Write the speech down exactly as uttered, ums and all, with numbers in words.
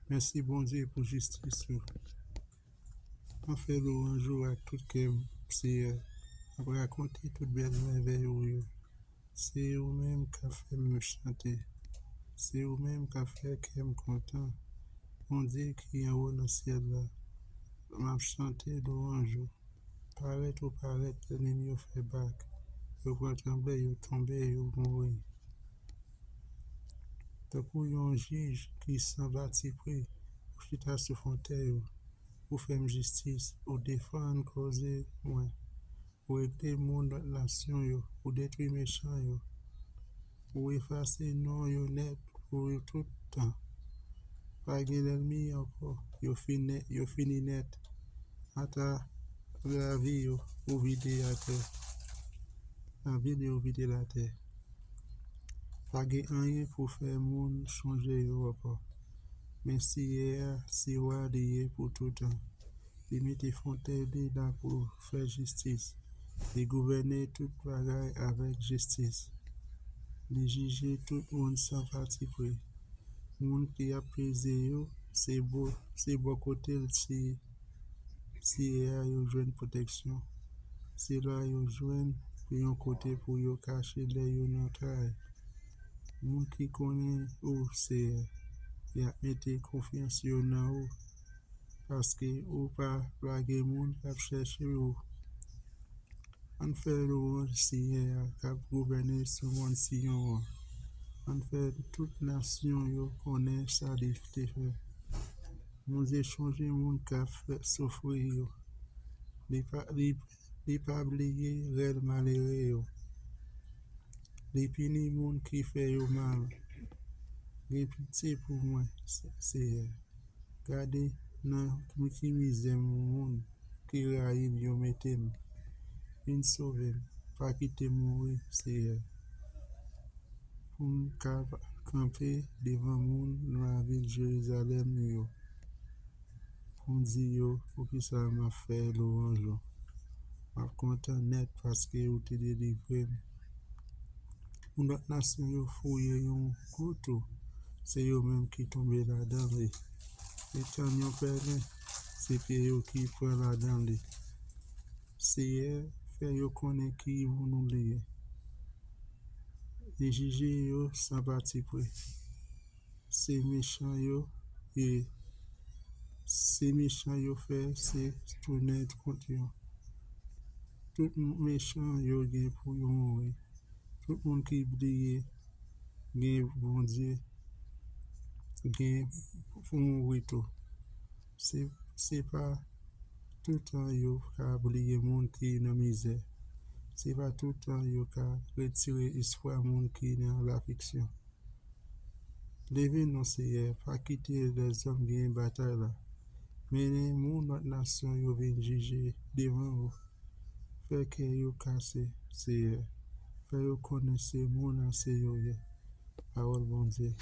Mèsi Bondye pou jistis ou. Mwen fè lwanj ou ak tout kè m, Seyè. Mwen rakonte tout bèl mèvèy ou yo. Se ou menm k ap fè m chante. Se ou menm k ap fè kè m kontan. Bondye ki anwo nan syèl la, m ap chante lwanj ou. Parèt ou parèt, lènmi yo fè bak. Yo pran tranble, yo tonbe, yo mouri. Tankou yon jij ki san patipri, ou chita sou fwontyè yo. Ou fè m jistis, ou defann koze mwen. Ou regle moun lòt nasyon yo, ou detwi mechan yo. Ou efase non yo nèt pou tout tan. Pa gen lènmi ankò, yo fini, yo fini nèt. Ata lavi yo, ou vide atè. Lavil yo vide latè. Pa gen anyen pou fè moun chonje yo ankò. Men Seyè a, se wa li ye pou toutan. Li mete fwontyè li la pou fè jistis. Li gouvène tout bagay avèk jistis. Li jije tout moun san patipri. Moun ki ap peze yo, se bò, se bò kote l si, Seyè a yo jwenn pwoteksyon. Se la yo jwenn yon kote pou yo kache lè yo nan tray. Moun ki konnen ou, Seyè, y ap mete konfyans yo nan ou, paske ou pa lage moun k ap chèche ou. Ann fè lwanj Seyè a k ap gouvène sou mòn Siyon an. Ann fè tout nasyon yo konnen sa li te fè. Bondye chonje moun k ap fè soufri yo. Li pa, li, li pa bliye rèl malere yo. Li pini moun ki fè yo mal. Gen pitye pou mwen, Se-, Seyè. Gade nan ki mizè moun ki rayi m yo mete m. Vin sove m, pa kite m mouri, Seyè. Pou m ka kanpe devan moun nan lavil Jerizalèm yo, pou m di yo poukisa m ap fè lwanj ou. M ap kontan nèt paske ou te delivre m. Moun lòt nasyon yo fouye yon gwo twou, se yo menm ki tonbe ladan li. Yo tann yon pèlen, se pye yo ki pran ladan li. Seyè, fè yo konnen ki moun ou li ye. Li jije yo san patipri. Se mechan yo ye. Se mechan yo fè, se tounen kont yo. Tout mechan yo gen pou yo mouri. Tout moun ki bliye gen Bondye gen pou mouri tou. Se, se pa toutan yo ka bliye moun ki nan mizè. Se pa toutan yo ka retire espwa moun ki nan lafiksyon. Leve non, Seyè, pa kite lèzòm gen batay la. Mennen moun lòt nasyon yo vin jije devan ou. Fè kè yo kase, Seyè. Fè yo konnen se moun an se yo ye. Pawòl Bondye.